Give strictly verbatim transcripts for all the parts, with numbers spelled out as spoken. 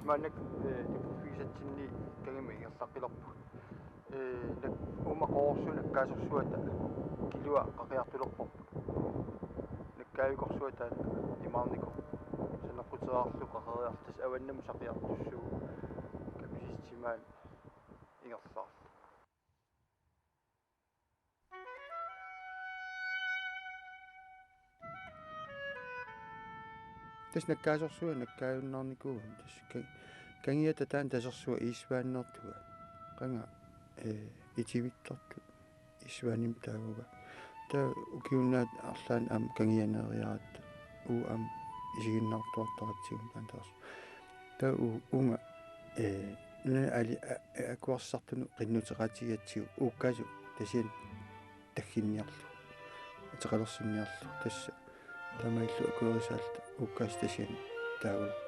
Maannakkut, eh, F-firsatsinni kangimut ingerlaqqilerpugut. Eh, nak-, uuma qoorsuup nakkaasorsuata kilua qaqiartulerparput. Nakkaavikorsuata imaarnikoq saneqquteqarlugu qaqeriarlugu tassa avannamut saqiartussuuvoq Kapisitsip timaani ingerlaarlugu. Tassa nakkaasorsuaq nakkaajunnaarnikuugami tassa ka-, kangiata taanna tasersuaq isvaannertuga. Qanga, eh, itivittortut isvaanimik taaguga. Taava ukiunaat arlaanni aamma kangianeeriaratta. Uu aamma isiginnaartuartaratsigu taanna tasersuaq. Taava u-, uunga, eh, nunani aali a-, a-, akuersisartunut qinnuteqatigigatsigu uukkaasut tasiani tagginniarlugu. Ateqalersinniarlugu tassa. Taamaalilluta akuerisaalluta uukkaasut tasiani taagulerput.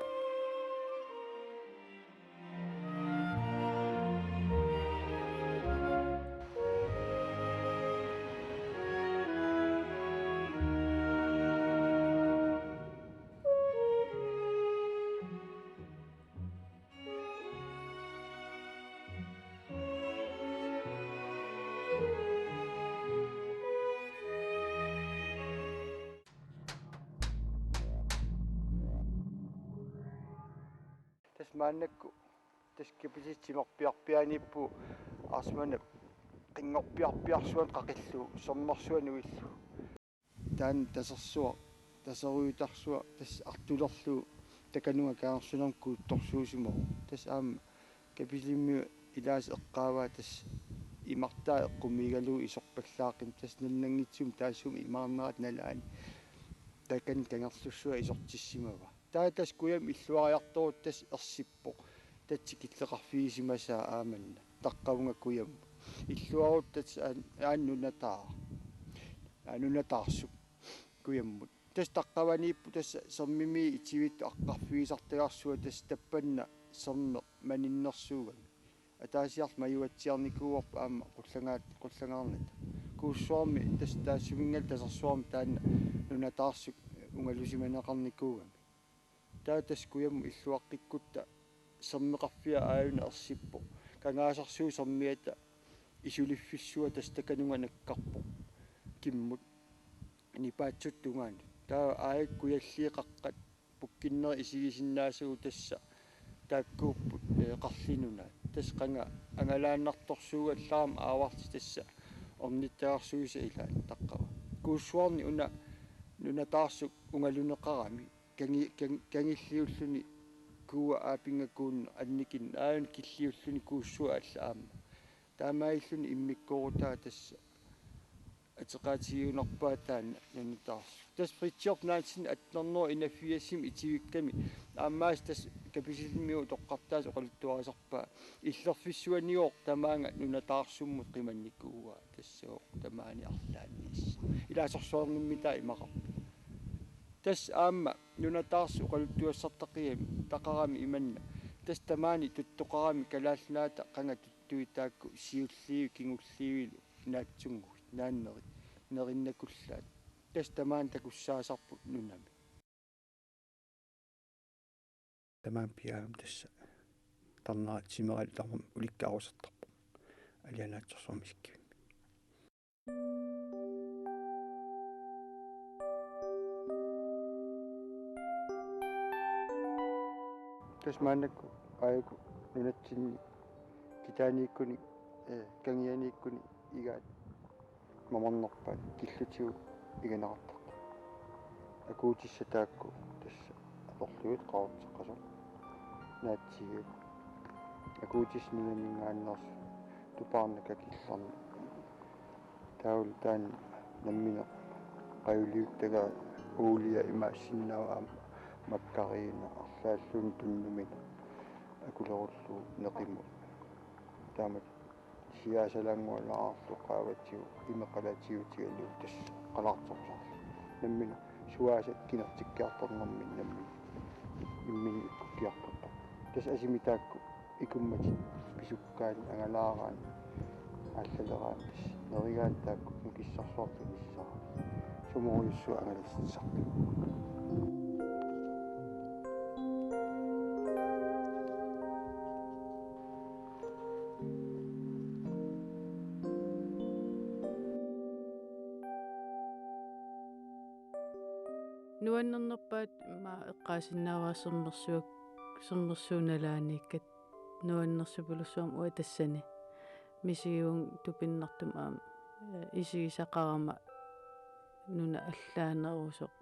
Tassa maannakkut tassa Kapisitsip timerpiarpiaaniippugut arsamani qinngorpiarpiarsuanut qaqillugu sermersuaq nuillugu. Taanna tasersuaq, taserujutarsuaq tassa artulerlugu takanunga kangersunermut kuuttorsuusimavoq. Tassa aamma Kapisilimiut ilaasa eqqaavaa tassa imartaa eqqumiigalugu isorpallaaqimmat, tassa nannanngitsumik taassuma imaarnerata nalaani takanut kangerlussuaq isortissimavaa. Taava tassa kujammut illuariartoruttut tassa ersippoq. Tassa tikilleqarfigisimasaa aamanna. Taqqavunga kujammut. Illuaruttut tassa aan-, aana nunataar-, aa, nunataarsup kujammut. Tassa taqqavaniippoq tassa sermimit itivittut aqqarfigisartagarsuaq tassa tappanna sermeq maninnersuugami. Ataasiarlu majuatsiarnikuuarput aamma qullanga-, qullangaarnata. Kuussuarmi tassa taassuminngaanniit tasersuarmi taanna nunataarsup ungalusimaneqarnikuugami. Taava tassa kujammut illuaqqikkutta sermeqarfia aajuna ersippoq. Kangaasarsuup sermiata isuliffissuaq tassa takanunga nakkarpoq. Kimmut nipaatsutut tungaanut. Taava aajuku kujalliit qaqqat pukkinnerit isigisinnaasagut tassa taakkuupput, eh, qarlinunaat. Tassa qanga angalaannartorsuugallarami aavarsi tassa ornittagarsuisa ilaat taqqava. Kuussuarni una nunataarsup ungaluneqarami kangi-, kang-, kangilliulluni kuua aappinnga kuunneq annikinneq aajuna killiulluni kuussuaq alla aamma. Taamaalilluni immikkoorutaa tassa ateqaatigiunarpaa taanna nunataarsup. Tassa Fritjof Nansen atten hundrede enogfirsimi itivikkami aammaasiit tassa Kapisilimiut utoqqartaasa oqaluttuarisarpaa. Illerfissuanigooq tamaanga nunataarsummut qimannikuuaa. Tassagooq tamaani arlaanniit. Ilaasorsuarnimmitaa imaqarpoq. Tassa aamma nunataarsup oqaluttuassartaqigami, taqarami imanna. Tassa tamaani tuttoqarami Kalaallit Nunaata qanga tuttui taakku siulliit kingulliit naatsunnguit, naanneri, nerinnakullaat. Tassa tamaani takussaasarput nunami. Tamaani piaam tassa tarnera timeralu tamarmi ulikkaarusartarpoq. Alianaatsorsuarmi sikkivimmi. Tassa maannakkut aajuku nunatsinni kitaaniikkuni, eh, kangianiikkuni igaat mamarnerpaat killutigut iganeqartarput. Akuutissat taakku tassa atorlugit Qaqortoq Qasoq naatsiiagut. Akuutissat nunaminngaanneersut Tupaarnaq Kakillarneq. Taavalu taanna nammineq qajuliuttagaa uulia imaassinnaavoq aamma makkariinaq arlaalluunniit tunnuminaq akulerullugu neqimut. Taamatut siaasalaanngualaarlugu qaavatigut imeq qalatiutigalugu tassa qalaartorusarlugu. Nammineq suaasat kinertikkiartornerminni nammineq imminut ikkukkiartortarput. Tassa asimi taakku ikummatit pisukkaanni angalaaraanni aallaleraanni tassa nerigaanni taakku nukissarsuartut inissisarput. Sumorujussuaq angalasitsisarput. Nuannernerpaat ma eqqaasinnaavara sermersuak-, sermersuup nalaaniikkat nuannersupilussuarmik uanga tassani. Misigivunga tupinnartumik aamma, eh, isigisaqarama nuna allaanerusoq.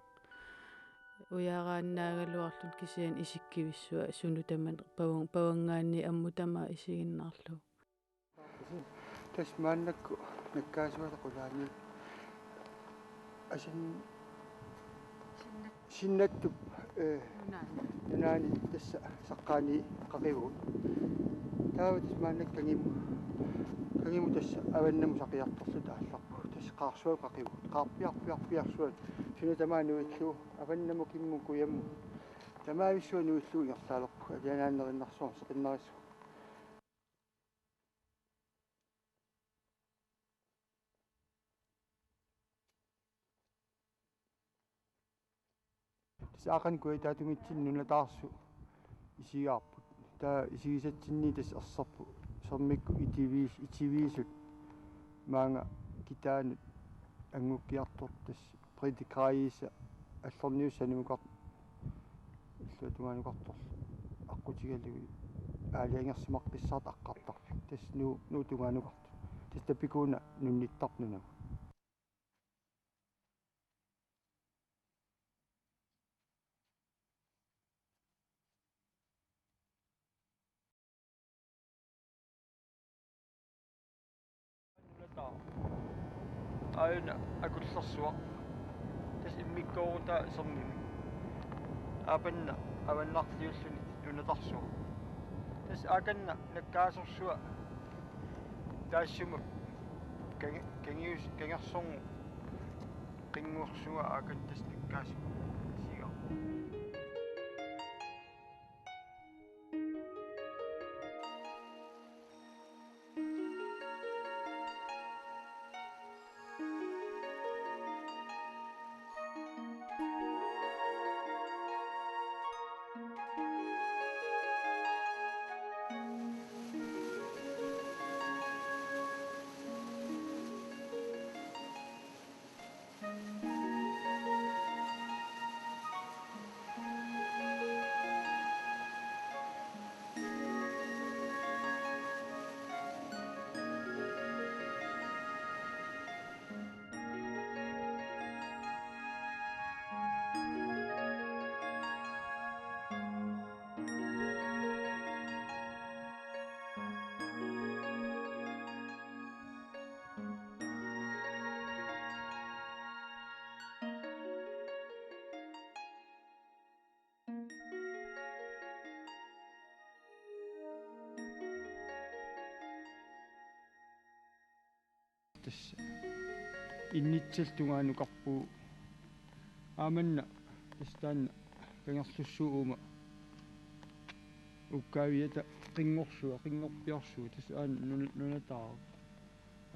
Ujaaraannaagaluarluni kisianni isikkivissuaq sunut tamanut pavun-, pavanngaanniit ammut tamaat isiginnaarlugu. Tassa maannakkut nakkaasuata qulaaniit asan Sinnattup, eh, nunaani. Nunaani tassa saqqaani qaqivugut. Taava tassa maannakkut kangimu-, kangimut tassa avannamut saqiartorluta aallarpugut. Tassa qaarsuaq qaqivugut. Qaarpiarpiarpiarsuaq. Suna tamaat nuillugu. Avannamut kimmut kujamut. Tamaavissuaq nuillugu ingerlaalerpugut. Alianaannerinnarsuarmik seqinnarissuaq. Tassa Aqqaneq-Kujataatungitsinni nunataarsut isigaarput. Taava isigisatsinni tassa erserput sermikkut itiviis-, itiviisut maanga kitaanut angukkiartortut tassa Britt Krejcik allorniussaq animukart-, illuatungaanukartorlu aqqutigalugu aalajangersimaqqissaartoq aqqartarfik. Tassa Nuup, Nuup tungaanukartut. Tassa tapikuuna nunnittarpoq nunamut. Aajuna akullersuaq. Tassa immikkoorutaa sermimik. Aapanna avannarliulluni nunatarsuaq. Tassa aakanna nakkaasorsuaq taassuma kangi-, kangius-, kangersorneq qinnguarsuaq aakanna tassa nakkaasumik isigaarput. Tassa innitsallu tungaanukarpugut. Aamanna tassa taanna kangerlussuup uuma ukkaaviata qinngorsuaq, qinngorpiarsuaq, tassa aana nuna-, nunataaraq.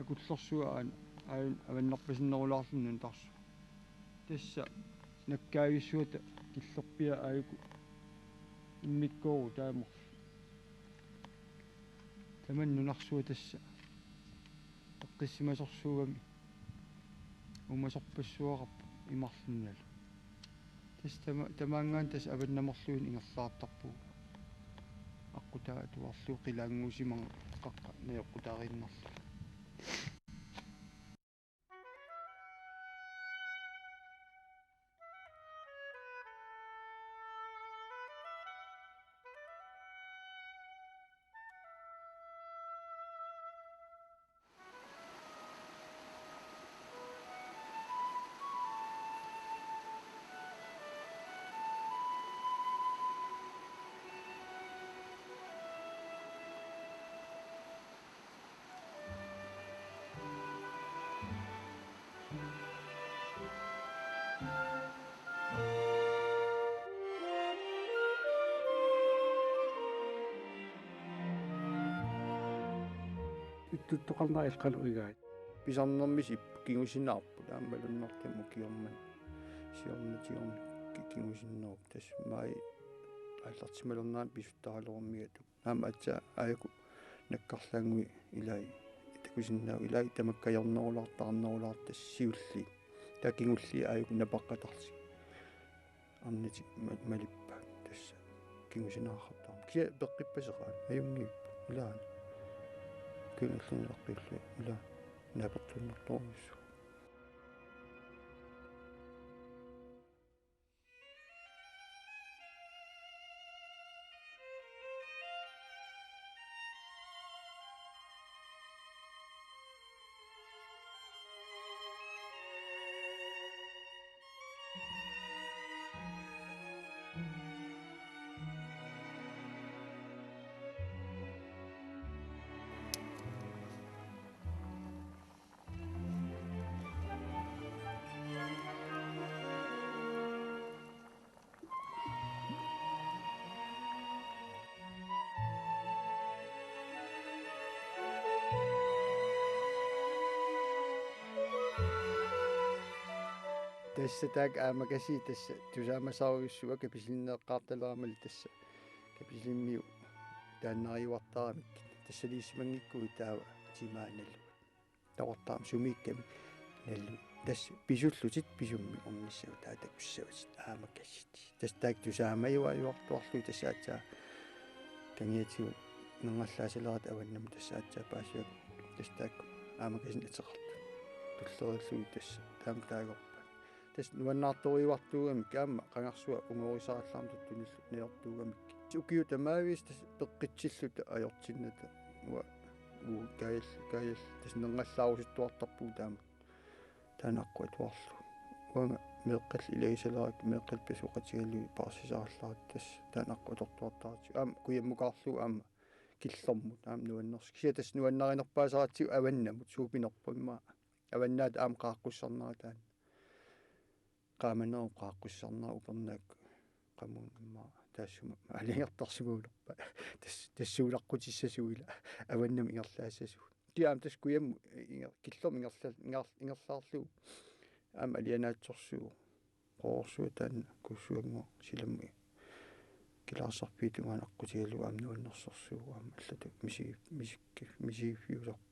Akullersuaq aana, aajuna avannarpasinnerulaarluni nunatarsuaq. Tassa nakkaavissuata killerpiaa aajuku immikkoortut taamaallaat. Tamanna nunarsuaq tassa eqqissimasorsuugami uumasorpassuaqarpoq imarlinnalu. Tassa tama-, tamaanngaanniit tassa avannamerluinnaq ingerlaartarpugut. Aqqutaa atuarlugu qilaannguusimagama qaqqa najoqqutariinnarlugu. Uttuttoqarnera illit qanoq igaat? Pisarnermik ippoq, kingusinaarpoq, aamma malunnartumik ukiormanna siornatigoornani ki-, kingusinnerupput, tassa maani aallartissimalernerani pisuttaraluarmigaluartoq. Aamma aatsaat aajuku nakkarlaannguit ilai takusinnaavakka, ilai tamakku ajornerulaartut, taarnerulaartut, tassa siulliit. Taava kingulliit aajuku napaqqatarlugit. arnatik ma-, malippaat tassa kingusinaartarami. Kisianni peqqippaseqaat, ajunngiippoq, ilaana. Kingulliulluni peqqillu, ilaana. Naapertuunnertorujussuuvoq. Tassa taakku aamakasiit tassa tusaamasarujussuupput kapisilneeqqaartaleramali tassa. Kapisilimiut taannariuartaramikkit. Tassaliissimanngikkuni taava timaanalu. Takortaam sumiikkamik nallu. Tassa pisullutit pisummik ornissagut taava takussavatit aamakasiit. Tassa taakku tusaamajuajuartuarlugit tassa aatsaat kangiatigut nerngallaasaleratta avannamut tassa aatsaat paasivagut tassa taakku aamakasiinik ateqartut. Tulleriillugit tassa taama taagorpaat. Tassa nuannaartorujuartuugamik aamma qangarsua ungorisarallarmat tuttunillu najortuugamik. Ukiut tamaaviisa tassa peqqitsilluta ajortinnata. Uanga uu kaajal-, kaajal-, tassa nerngallaarusuttuttarpugut taama. Taanna aqqut atuarlugu. Uanga meeqqallu ilagisalerakku meeqqallu pesoqatigalugit paarsisarallarluta tassa taanna aqqut atortuartartigu. Aamma kujammukaarlugu aamma killormut aamma nuannersoq. Kisianni tassa nuannarinerpaasaratsigu avannamut suupinerpoq immaqa. Avannaata aamma qaaqqussarnera taanna. Qaamanerup qaaqqussarnera upernaak qamuuna immaqa taassuma aalajangertarsimagaluarpaa. Tas-, tassuulaqqutissasugut ila avannamut ingerlaassasugut. Kisianni aamma tassa kujammut inger-, killormut ingerla-, inger-, ingerlaarlugu aamma alianaatsorsuuvoq. Qoorsuaq taanna Kuussuannguaq silammut kilaarsarfiit tungaanut aqqutigalugu aamma nuannersorsuuvoq aamma allatut misi-, misikki-, misigiffiusarpoq.